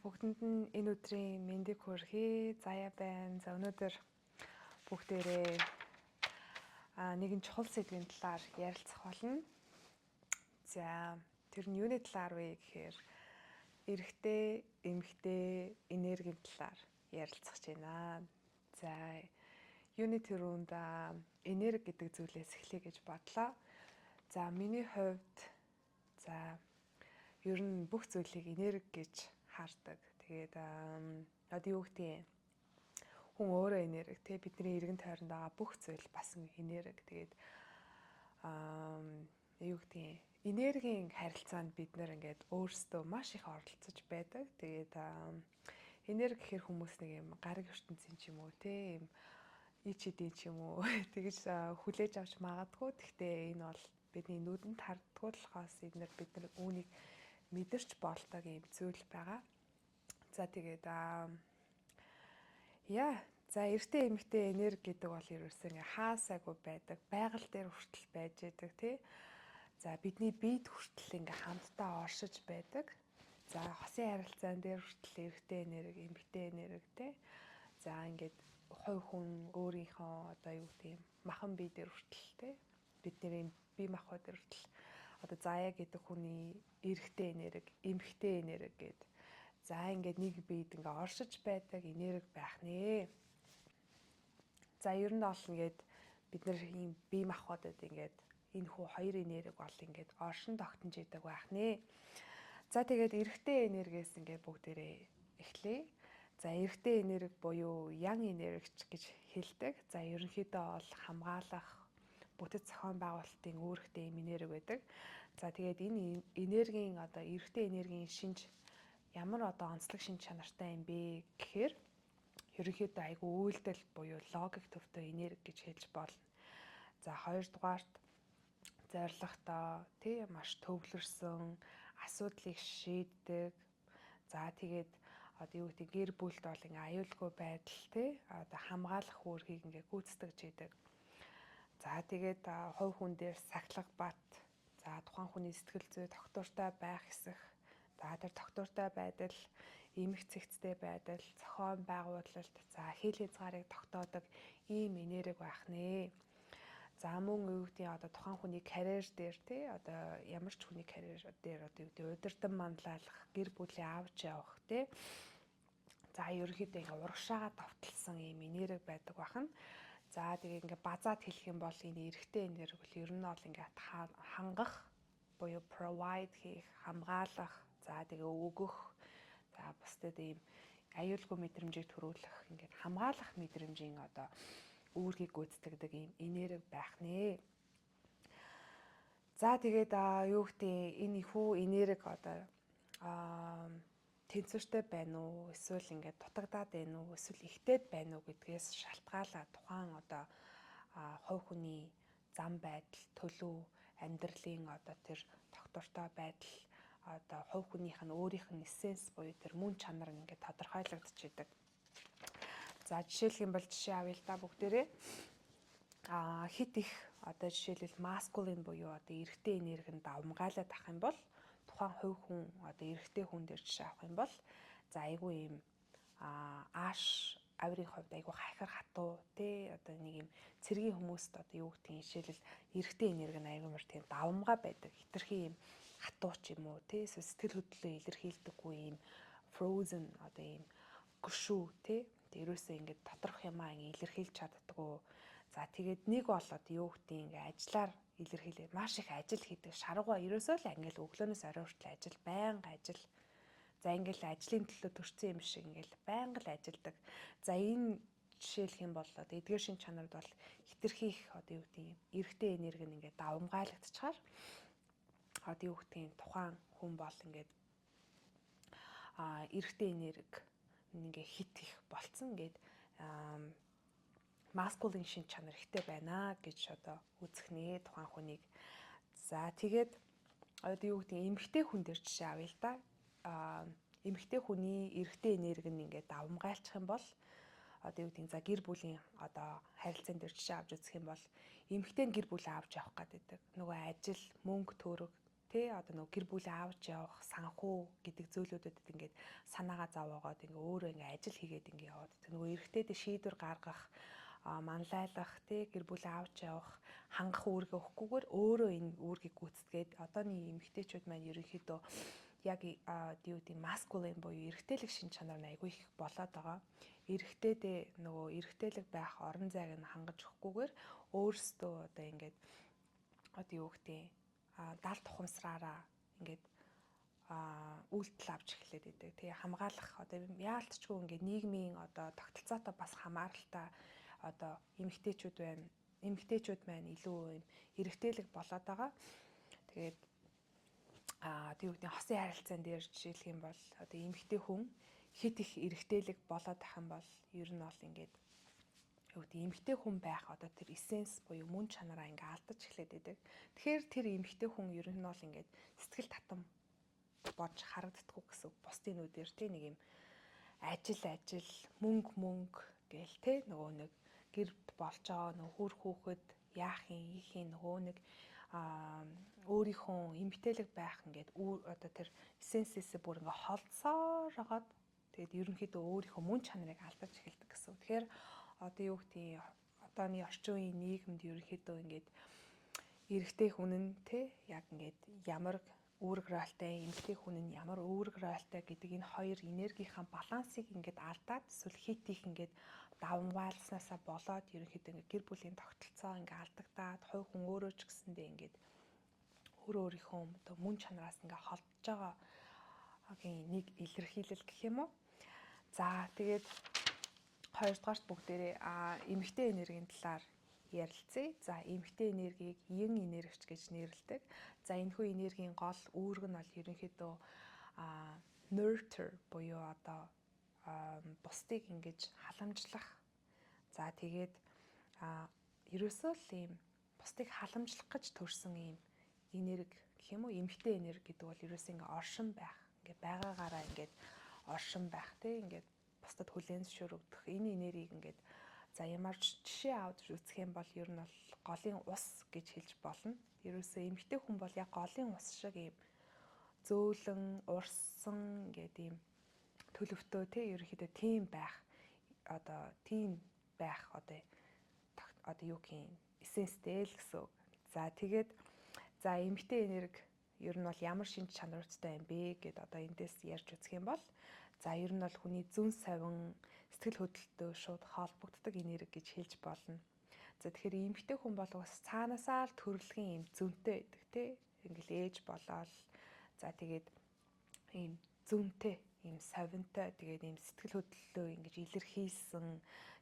Бүгдэнд нь энэ өдрийн мэндийг хүргэе. Заяа байна. За, өнөөдөр бүгдээрээ нэгэн чухал сэдвийн талаар ярилцах болно. За, тэр нь юуны талаар вэ гэхээр эрэгтэй, эмэгтэй энергийн талаар ярилцах гэж байна. За, юуны түрүүнд энерги гэдэг зүйлээс эхлэе гэж бодлоо. За, миний хувьд, за, ер нь бүх зүйлийг энерги гэж хардаг. Тэгээд одоо юу гэдгийг, хүн өөрөө энерги, тий, бидний эргэн тойронд байгаа бүх зүйл бас энерги. Тэгээд юу гэдгийг, энергийн харилцаанд бид нар ингээд өөрсдөө маш их оролцож байдаг. Тэгээд энерги гэхэр хүмүүс нэг юм гариг ертөнцийн ч юм уу, тий, юм ич эдийн ч юм уу тэгж хүлээж авч магадгүй. Гэхдээ энэ бол бидний нүдэнд харддаггүй болохоос эднэр бид нар үүнийг мэдэрч болдог юм зүйл байгаа. За, тэгээд яа, за, эрэгтэй, эмэгтэй энерги гэдэг бол ерөөсөө ингээ хаасаагүй байдаг. Байгаль дээр хүртэл байж байдаг, тий. За, бидний биед хүртэл ингээ хамтдаа оршиж байдаг. За, хосын харилцаан дээр хүртэл эрэгтэй энерги, эмэгтэй энерги, тий. За, ингээд хувь хүн өөрийнхөө одоо юу гэдэг юм, махан бие дээр хүртэл, тий. Бидний бие махбод дээр хүртэл одоо Заяа гэдэг хүний эрэгтэй энерги, эмэгтэй энерги гээд, за, ингээд нэг биед ингээ оршиж байдаг энерги байх нэ. За, ер нь бол ингээд бид нар ийм бие махбодод ингээд энэ хүү хоёр энерги бол ингээд оршин тогтнож идэг байх нэ. За, тэгээд эрэгтэй энергиэс ингээд бүгдээрээ эхлэе. За, эрэгтэй энерги буюу ян энергич гэж хэлдэг. За, ерөнхийдөө бол хамгаалах, бүтэц зохион байгуулалтын үүрэгтэй юм энерги байдаг. За, тэгээд энэ энергийн, одоо эрэгтэй энергийн шинж ямар одоо онцлог шинж чанартай юм бэ гэхээр ерөнхийдөө айгүй үйлдэл буюу логик төвтэй энерги гэж хэлж болно. За, хоёрдугаарт зоригтой, тий, маш төвлөрсөн, асуудлыг шийддэг. За, тэгээд одоо юу гэдэг, гэр бүлд бол ингээ аюулгүй байдал, тий, одоо хамгаалах үүргийг ингээ гүйцэтгэж идэг. За, тэгээд хувь хүн дээр сахилга бат, за, тухайн хүний сэтгэл зүй тогтвортой байх эсэх, за, тэр тогтвортой байдал, эмх цэгцтэй байдал, зохион байгуулалт, за, хил хязгаарыг тогтоодог ийм энерги байх нэ. За, мөн юу гэдгийг, одоо тухайн хүний карьер дээр, тий, одоо ямар ч хүний карьер дээр одоо юу гэдэг, удирдан манлайлах, гэр бүлээ авч явах, тий. За, ерөнхийдөө ингээ урагшаага довтолсон ийм энерги байдаг бахна. За, тэгээ ингээ базаад хэлэх юм бол энэ эрэгтэй энерги бол ер нь бол ингээ хангах буюу provide хийх, хамгаалах, за, тэгээ өгөх, за, бусдад ийм аюулгүй мэдрэмжийг төрүүлэх, ингээд хамгаалах мэдрэмжийн одоо үүргийг гүйцэтгэдэг ийм энерги байх нэ. За, тэгээд юу гэдэг, энэ хүү энерги одоо тэнцвэртэй байна уу, эсвэл ингээд дутагдаад байна уу, эсвэл ихтэй байна уу гэдгээс шалтгаалаад тухайн одоо хувь хүний зам байдал, төлөв, амьдралын одоо тэр тогтвортой байдал, одоо хувь хүнийх нь өөрийнх нь essence буюу тэр мөн чанар нь ингээд тодорхойлогдчихийдэг. За, жишээлх юм бол жишээ авъя л да бүгдээрээ. Хэт их одоо жишээлбэл masculine буюу одоо эрэгтэй энерги нь давамгайлаад ах юм бол тухайн хувь хүн, одоо эрэгтэй хүн дээр жишээ авах юм бол, за, айгүй ийм ааш авирын хувьд айгүй хахир хатуу, тий, одоо нэг юм цэргийн хүмүүст одоо юу гэдгийг, жишээлбэл эрэгтэй энерги нь айгүй мөр тийм давамгай байдаг, хэтэрхий юм хатуу ч юм уу, тий, эсвэл сэтгэл хөдлөлөө илэрхийлдэггүй юм frozen, одоо ийм гүшүү, тий, ерөөсөө ингээд доторх юмаа ингэ илэрхийлж чаддаггүй. За, тэгээд нэг болоод юу гэдгийг, ингээ ажиллаар илэрхийлээ, маш их ажил хийдэг, шаргуу, ерөөсөө л ингээл өглөөнөөс орой хүртэл ажил, байнга ажил. За, ингээл ажлын төлөө төрсэн юм шиг ингээл байнга л ажилдаг. За, энэ жишээлх юм бол одоо эдгээр шинж чанард бол хэтэрхий их одоо юу гэдгийг, эрэгтэй энерги нь ингээд давамгайлагдчихаар одоо юу гэдгийг, тухайн хүн бол ингээд эрэгтэй энерги ингээ хит их болцсон ингээд masculine шинж чанар ихтэй байна гэж одоо үзэх нэ тухайн хүнийг. За, тэгээд одоо юу гэдэг, эмэгтэй хүн дээр жишээ авъя л да. Эмэгтэй хүний эрэгтэй энерги нь ингээд давамгайлчих юм бол одоо юу гэдэг, за, гэр бүлийн одоо харилцаан дээр жишээ авч үзэх юм бол эмэгтэй нь гэр бүлээ авч явах гэдэг. Нөгөө ажил, мөнгө, төгрөг Тэ, одоо нөгөө гэр бүлээ авч явах, санхүү гэдэг зүйлүүдэд ингээд санаагаа зовоогоод ингээ өөрөө ингээ ажил хийгээд ингээ яваад. Тэг нөгөө эрэгтэйд шийдвэр гаргах, манлайлах, тэ, гэр бүлээ авч явах, хангах үүргээ өгөхгүйгээр өөрөө энэ үүргийг гүйцэтгээд одооны эмэгтэйчүүд маань ерөнхийдөө яг юу гэдэг, masculine буюу эрэгтэйлэг шинж чанар нь айгүй их болоод байгаа. Эрэгтэйдээ нөгөө эрэгтэйлэг байх орон зайг нь хангаж өгөхгүйгээр өөрсдөө одоо ингээд одоо юу гэдэг, дал тухамсраараа ингээд үйлдэл авч эхлээд байдаг. Тэгээ хамгаалах, одоо яалтчгүй ингээд нийгмийн одоо тогтолцоотой бас хамааралтай одоо эмэгтэйчүүд байна. Эмэгтэйчүүд маань илүү юм эрэгтэйлэг болоод байгаа. Тэгээд тийм үгний хосын харилцаан дээр жишээлх юм бол одоо эмэгтэй хүн хэт их эрэгтэйлэг болоод ах юм бол ер нь бол ингээд юу гэдэг, эмэгтэй хүн байх одоо тэр essence буюу мөн чанараа ингээ алдаж эхлээд байдаг. Тэгэхээр тэр эмэгтэй хүн ер нь бол ингээд сэтгэл татам болж харагддаггүй гэсэн. Бусдын нүдээр те, нэг юм ажил ажил, мөнгө мөнгө гээл те, нөгөө нэг гэр болж байгаа, нөгөө хүр хүүхэд яах юм, ийх юм, нөгөө нэг өөрийнхөө эмгтээлэг байх ингээд одоо тэр essence ээсээ бүр ингээ холдсоор хагаад, тэгээд ерөнхийдөө өөрийнхөө мөн чанарыг алдаж эхэлдэг гэсэн. Тэгэхээр одоо юу гэдгийг, одооны орчин үеийн нийгэмд ерөнхийдөө ингээд эрэгтэй хүн нь те яг ингээд ямар үүрэг role тай, эмэгтэй хүн нь ямар үүрэг role тай гэдэг энэ хоёр энергийнхаа балансыг ингээд алдаад, эсвэл хэт их ингээд давамгайлснаасаа болоод ерөнхийдөө ингээд гэр бүлийн тогтолцоо ингээд алдагдаад, хувь хүн өөрөө ч гэсэндээ ингээд өөрөө өөрийнхөө одоо мөн чанараас ингээд холдож байгаагийн нэг илэрхийлэл гэх юм уу. За, тэгээд хоёрдугаарт бүгдээрээ эмэгтэй энергийн талаар ярилцъя. За, эмэгтэй энергийг yin энергич гэж нэрлэдэг. За, энэхүү энергийн гол үүрэг нь бол ерөнхийдөө nurture буюу одоо бусдыг ингэж халамжлах. За, тэгээд ерөөсөө л ийм бусдыг халамжлах гэж төрсэн ийм энерги гэх юм уу, эмэгтэй энерги гэдэг бол ерөөсөө ингээ оршин байх, ингээ байгаагаараа ингээд оршин байх те, ингээд бусдад хүлээн зөвшөөрөгдөх энэ энергийг ингээд, за, ямар жишээ авч үзэх юм бол ер нь бол голын ус гэж хэлж болно. Ерөөсөө эмэгтэй хүн бол яг голын ус шиг ийм зөөлөн, урсан, ингээд ийм төлөвтөө те, ерөнхийдөө тийм байх, одоо тийм байх одоо юу гэх юм, essence тэй л гэсэн үг. За, тэгээд за, эмэгтэй энерги ер нь бол ямар шинж чанаруудтай юм бэ гэд одоо эндээс ярьж үзэх юм бол, за, ер нь бол хүний зөн совин, сэтгэл хөдлөлтөд шууд холбогддог энерги гэж хэлж болно. За, тэгэхээр эмэгтэй хүн бол бас цаанаасаа л төрөлхийн юм зөнтэй байдаг тий. Ингээл ээж болоод, за, тэгээд ийм зөнтэй, ийм совинтой, тэгээд ийм сэтгэл хөдлөлөө ингэж илэрхийлсэн,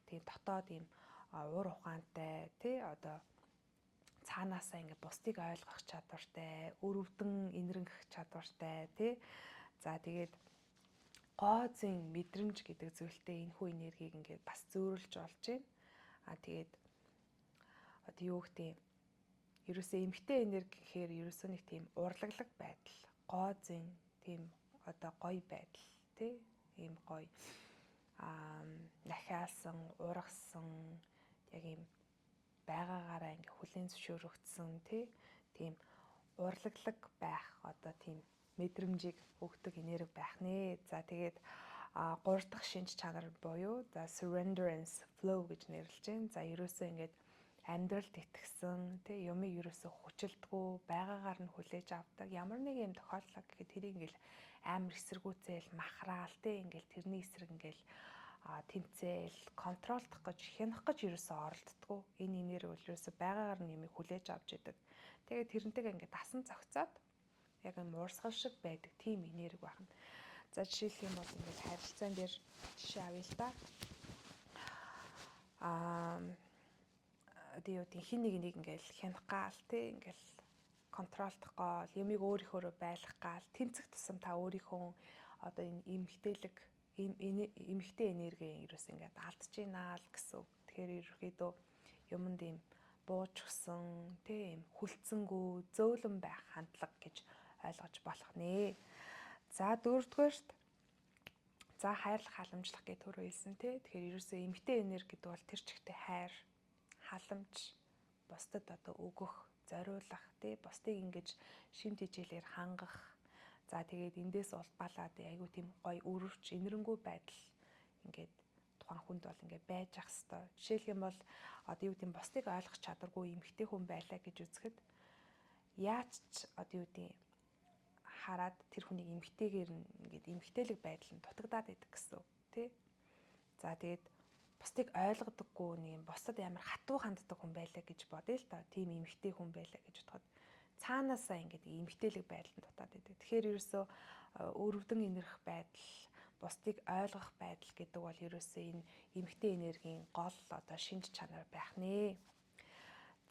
тэгээд дотоод ийм уур ухаантай тий, одоо цаанаасаа ингээ бусдыг ойлгох чадвартай, өрөвдөн инэрнгэх чадвартай тий. За, тэгээд гоо зүйн мэдрэмж гэдэг зүйлтэй энэхүү энергийг ингээд бас зөөрүүлж болж байна. А тэгээд одоо юу гэдэг, ерөөсөө эмэгтэй энерги гэхээр ерөөсөө нэг тийм урлаглаг байдал, гоо зүйн тийм одоо гоё байдал тий, ийм гоё нахиалсан, ургасан, яг ийм байгаагаараа ингээ хүлээн зөвшөөрөгдсөн тий, тийм урлаглаг байх одоо тийм мэдрэмжийг өгдөг энерги байх нэ. За, тэгээд гурав дахь шинж чанар буюу за surrenderance flow гэж нэрлэж байна. За, ерөөсөө ингээд амьдралд итгэсэн тий, юмыг ерөөсөө хүчилдэггүй, байгаагаар нь хүлээж авдаг. Ямар нэг юм тохиоллоо гэхэд тэрийг ингээл амар эсэргүүцээл, махраал тий, ингээл тэрний эсрэг ингээл тэмцээл, control дох гэж, хянах гэж ерөөсөө оролддоггүй. Энэ энерги бол ерөөсөө байгаагаар нь юмыг хүлээж авч идэг. Тэгээд тэрнтэйгээ ингээд дасан зохицоод яг юм уурсгал шиг байдаг тийм энерги байна. За, жишээлх юм бол ингээд харилцаан дээр жишээ авъя л да. Одоо юу гэдэг, хин нэг нэг ингээл хянах гаал тий, ингээл control дох гаал, юмыг өөрийнхөөрөө байлгах гаал, тэмцэх тусам та өөрийнхөө одоо энэ эмгтээлэг, эмэгтэй энерги ерөөс ингээд алдаж байна л гэсэн үг. Тэгэхээр ерөөхдөө юмд ийм бууж өгсөн тий, ийм хүлцэнгүү, зөөлөн байх хандлага гэж ойлгож болох нэ. За, дөрөвдүгээрт, за, хайрлах, халамжлах гэж түрүү хэлсэн тий. Тэгэхээр ерөөсөө эмэгтэй энерги гэдэг бол тэр чигтээ хайр, халамж, бусдад одоо өгөх. зориулах, тий, бусдыг ингэж шим тэжээлээр хангах. За тэгээд эндээс улбалаад айгүй тийм гоё өрөвч, инэрэнгүй байдал ингээд тухайн хүнд бол ингээд байж ах хэвээр. Жишээлх юм бол одоо юу гэдэм бусдыг ойлгох чадваргүй эмэгтэй хүн байлаа гэж үзэхэд яаж ч одоо юу гэдэм хараад тэр хүнийг эмэгтэйгээр нь ингээд эмэгтэйлэг байдал нь дутагдаад байдаг гэсэн үг, тий. За тэгээд бусдыг ойлгодоггүй нэг юм бусдад ямар хатуу ханддаг хүн байлаа гэж бодъё л доо. Тийм эмэгтэй хүн байлаа гэж бодоход цаанаасаа ингээд эмэгтэйлэг байдал нь дутаад байдаг. Тэгэхээр ерөөсөө өрөвдөн инэрх байдал, бусдыг ойлгох байдал гэдэг бол ерөөсөө энэ эмэгтэй энергийн гол одоо шинж чанар байх нэ.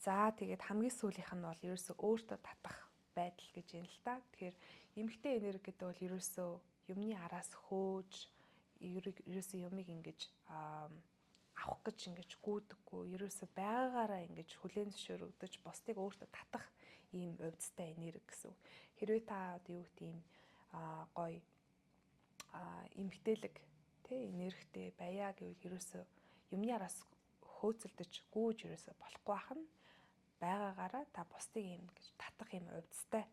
За тэгээд хамгийн сүүлийнх нь бол ерөөсөө өөртөө татах байдал гэж юм л та. Тэгэхээр эмэгтэй энерги гэдэг бол ерөөсөө юмны араас хөөж, ерөөсөө юмыг ингэж авах гэж ингэж гүйдэггүй, ерөөсөө байгаагаараа ингэж хүлээн зөвшөөрөгдөж бусдыг өөртөө татах ийм увдистай энерги гэсэн. Хэрвээ та одоо юу гэдэг ийм гоё эмэгтэйлэг тий энергитэй байя гэвэл ерөөсөө юмны араас хөөцөлдөж гүйж ерөөсөө болохгүй байх нь байгаагаараа та бусдыг юм гэж татах юм увдистай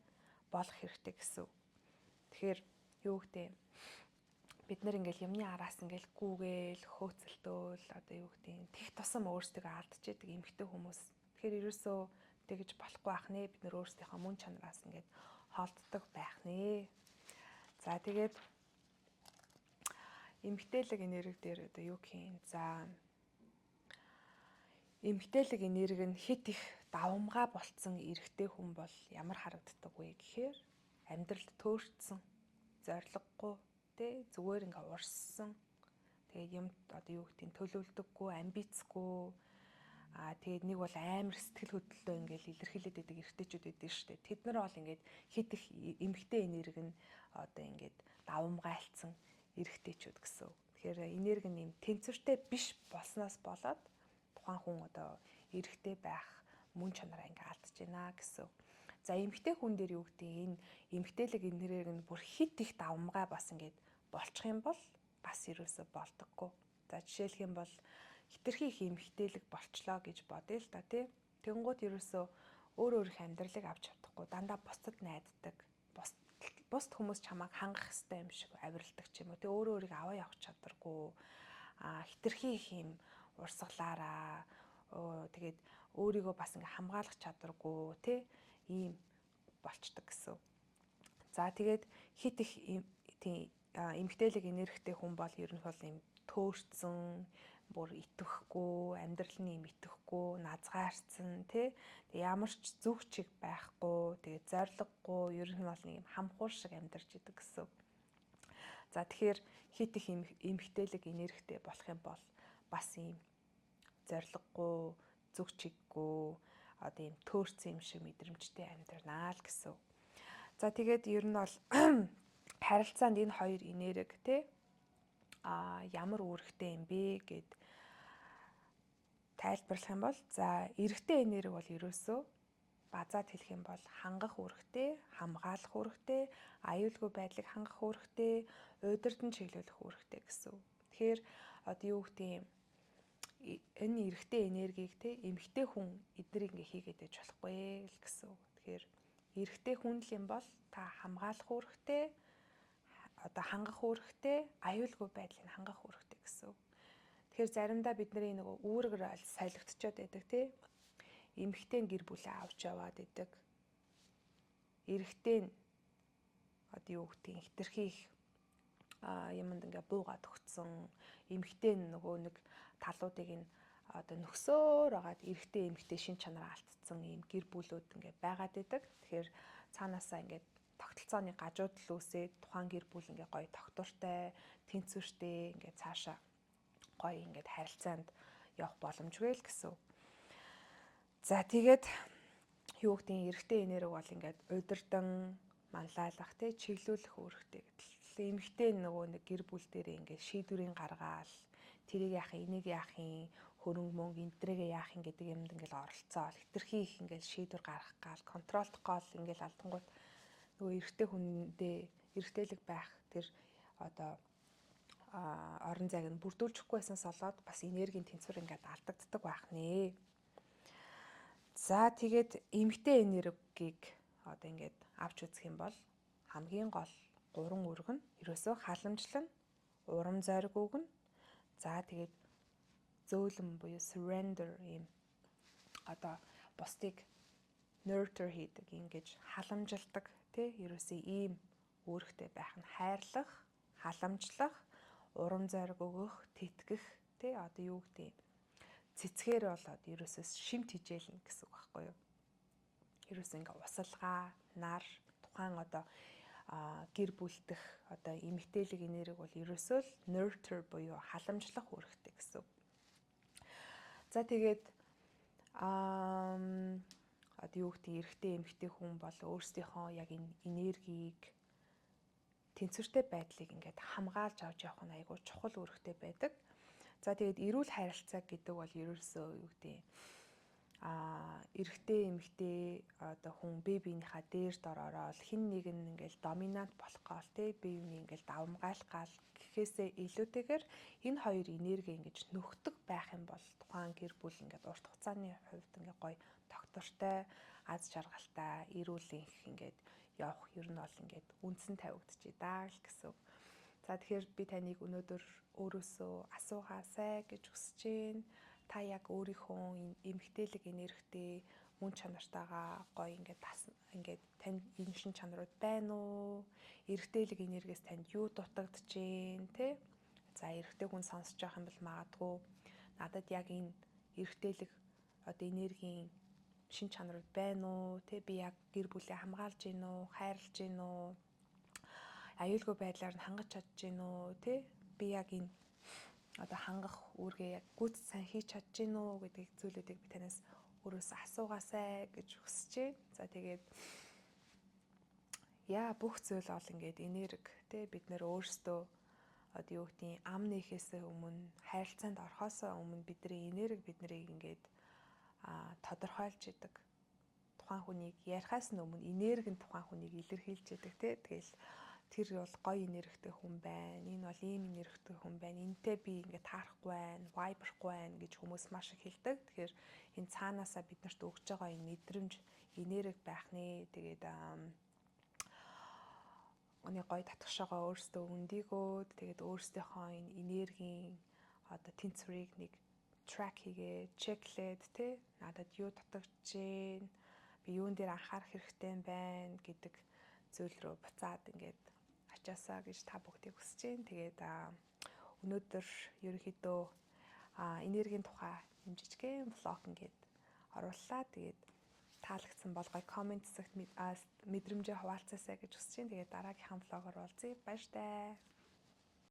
болох хэрэгтэй гэсэн. Тэгэхээр юу гэдэг бид нэр ингээл юмны араас ингээл гүүгээл хөөцөлдөөл одоо юу гэдэг тех тусам өөрсдөө алдчихэдэг эмэгтэй хүмүүс. Тэгэхээр ерөөсөө тэгж болохгүй байх нэ. Бид нэр өөрсдийнхөө мөн чанараас ингээд холддог байх нэ. За тэгээд эмэгтэйлэг энерги дээр одоо юу гэх юм? За эмэгтэйлэг энерги нь хит их давамгай болцсон эрэгтэй хүн бол ямар харагддаг вэ гэхээр амьдралд төөрцсөн, зориггүй, тэ зүгээр ингээ урссан. Тэгээд юм одоо юу гэдгийг төлөвлөдөггүй, амбицгүй. Тэгээд нэг бол амар сэтгэл хөдлөлөө ингээл илэрхийлээд байдаг эрэгтэйчүүд байдаг шүү дээ. Тэд нар бол ингээд хит их эмэгтэй энерги нь одоо ингээд давамгайлцсан эрэгтэйчүүд гэсэн. Тэгэхээр энерги нь юм тэнцвэртэй биш болсноос болоод тухайн хүн одоо эрэгтэй байх мөн чанараа ингээ алдаж байна гэсэн. За эмэгтэй хүн дээр юу гэдэг энэ эмэгтэйлэг энерги нь бүр хит их давамгай бас ингээд болчих юм бол бас ерөөсө болдоггүй. За жишээлх юм бол хитрхи их эмэгтэйлэг болчлоо гэж бодъё л та тий. Тэнгууд ерөөсө өөр өөрийнх амьдралыг авч чадахгүй дандаа бусдад найддаг. Бусд хүмүүс чамайг хангах ёстой юм шиг авиралдаг ч юм уу. Тэ өөрөө өөрийгөө аваа явах чадваргүй. Хитрхи их юм урсгалаараа тэгээд өөрийгөө бас ингээ хамгаалах чадваргүй тий ийм болчдөг гэсэн. За тэгээд хит их тийм эмэгтэйлэг энергитэй хүн бол ер нь бол ийм төөрцөн, бүр итгэхгүй, амьдрал нь ийм итгэхгүй, назгаарцсан тий. Тэг ямар ч зүг чиг байхгүй, тэгээд зориггүй, ер нь бол нэг юм хамхуур шиг амьдарч идэг гэсэн. За тэгэхээр хит их эмэгтэйлэг энергитэй болох юм бол бас ийм зориггүй, зүг чиггүй, одоо ийм төөрцөн юм шиг мэдрэмжтэй амьдрнаа л гэсэн. За тэгээд ер нь бол харилцаанд энэ хоёр энерги тий ямар үүрэгтэй юм бэ гэд тайлбарлах юм бол за эрэгтэй энерги бол ерөөсөө базаад хэлэх юм бол хангах үүрэгтэй, хамгаалах үүрэгтэй, аюулгүй байдлыг хангах үүрэгтэй, удирдан чиглүүлэх үүрэгтэй гэсэн. Тэгэхээр одоо юу гэдэг юм энэ эрэгтэй энергийг те эмэгтэй хүн эднийг ингээ хийгээд байж болохгүй л гэсэн үг. Тэгэхээр эрэгтэй хүн л юм бол та хамгаалах үүрэгтэй, одоо хангах үүрэгтэй, аюулгүй байдлыг хангах үүрэгтэй гэсэн үг. Тэгэхээр заримдаа бидний нөгөө үүргээр солигдчиход байдаг тий. Эмэгтэй нь гэр бүлээ авч яваад идэг. Эрэгтэй нь одоо юу гэдгийг хитрхи их юмд ингээ буугаад өгцөн. Эмэгтэй нь нөгөө нэг талуудыг нь одоо нөхсөөр байгаад эрэгтэй эмэгтэй шин чанар алдсан ийм гэр бүлүүд ингээ байгаад идэг. Тэгэхээр цаанаасаа ингээд тогтолцооны гажуудал үүсээд тухайн гэр бүл ингээ гоё тогтвортой, тэнцвэртэй ингээ цаашаа гоё ингээд харилцаанд явах боломжгүй л гэсэн. За тэгээд юу гэдгийг эрэгтэй энерги бол ингээд удирдан манлайлах тий чиглүүлэх үүрэгтэй гэдэл. Эмэгтэй нөгөө нэг гэр бүл дээрээ ингээд шийдвэрийн гаргаал тэрийг яах юм, энийг яах юм, хөрөнгө мөнгө энтрэгээ яах юм гэдэг юмд ингээл оролцоол хитрхи их ингээл шийдвэр гаргах гал контролдох гол ингээл алдангууд нөгөө эрэгтэй хүндээ эрэгтэйлэг байх тэр одоо орон зайг нь бүрдүүлчихгүй байсанаас болоод бас энергийн тэнцвэр ингээд алдагддаг байх нэ. За, тэгээд эмэгтэй энергийг одоо ингээд авч үзэх юм бол хамгийн гол гурван үүрэг нь ерөөсөө халамжлан, урам зориг өгнө. За, тэгээд зөөлөн буюу surrender, ийм одоо бусдыг nurture хийдэг, ингэж халамжилдаг, тий, ерөөсөө ийм үүрэгтэй байх нь: хайрлах, халамжлах, урам зориг өгөх, тэтгэх, тий, одоо юу гэдэг, цэцгээр болоод ерөөсөө шимт хижээлнэ гэсэн үг байхгүй юу? Ерөөсөө ингээ усалгаа, нар, тухайн одоо гэр бүлдэх одоо эмэгтэйлэг энерги бол ерөөсөө л nurture буюу халамжлах үүрэгтэй гэсэн үг. За, тэгээд одоо юу гэдэг, эрэгтэй эмэгтэй хүн бол өөрсдийнхөө яг энэ энергийг, тэнцвэртэй байдлыг ингээд хамгаалж авч явах нь айгүй чухал үүрэгтэй байдаг. За, тэгээд эрүүл харилцаа гэдэг бол ерөөсөө юу гэдэг, эрэгтэй эмэгтэй одоо хүн бие биенийхээ дээр дор ороод, хэн нэг нь ингээл dominant болох гал, те, бие биений ингээл давамгайлах гал гэхээсээ илүүтэйгээр энэ хоёр энерги ингэж нөхдөг байх юм бол тухайн гэр бүл ингээд урт хугацааны хувьд ингээд гоё тогтвортой, аз жаргалтай, эрүүл энх ингээд явах ер нь бол ингээд үндсэн тавигдчихъя даа л гэсэн үг. За, тэгэхээр би таныг өнөөдөр өөрөөсөө асуугаасай гэж хүсэж байна. Та яг өөрийнхөө энэ эмэгтэйлэг энергитэй мөн чанартайгаа гоё ингээд тас ингээд танд энэ шин чанарууд байна уу? Эрэгтэйлэг энергиэс танд юу дутагдж гин, тэ? За, эрэгтэй хүн сонсож байгаа юм бол магадгүй надад яг энэ эрэгтэйлэг одоо энергийн шин чанарууд байна уу? Тэ, би яг гэр бүлээ хамгаалж гин үү? Хайрлаж гин үү? Аюулгүй байдлаар нь хангаж чадж гин үү? Тэ, би яг энэ одоо хангах үүргээ яг гүйц сайн хийж чадж гин үү гэдэг зүйлүүдийг би танаас өөрөөсөө асуугаасай гэж хүсэж байна. За, тэгээд яа, бүх зүйл бол ингээд энерги, тэ, бид нэр өөрсдөө одоо юу гэдгийг, ам нээхээсээ өмнө, харилцаанд орохоосоо өмнө бидний энерги биднийг ингээд тодорхойлж идэг. Тухайн хүнийг ярихаас нь өмнө энерги нь тухайн хүнийг илэрхийлж идэг, тэ. Тэгэл тэр бол гоё энергитэй хүн байна. Энэ бол ийм энергитэй хүн байна. Энтэй би ингээд таарахгүй байна, vibe-рахгүй байна гэж хүмүүс маш их хэлдэг. Тэгэхээр энэ цаанаасаа биднэрт өгж байгаа энэ мэдрэмж, энерги байх нэ. Тэгээд оны гоё татгшоогоо өөрсдөө өндийгөөд, тэгээд өөрсдийнхөө энэ энергийн одоо тэнцвэрийг нэг track хийгээ, check-лээд, тэ, надад юу дутагдж гин, би юун дээр анхаарах хэрэгтэй юм байна гэдэг зүйл рүү буцаад ингээд ачаасаа гэж та бүгдийг хүсэж байна. Тэгээд өнөөдөр ерөнхийдөө энергийн тухай юм жижигхэн vlog ингээд орууллаа. Тэгээд таалагдсан бол гоё comment хэсэгт мэдрэмжээ хуваалцаасай гэж хүсэж байна. Тэгээд дараагийнхаа vlog-оор уулзъя. Баяртай.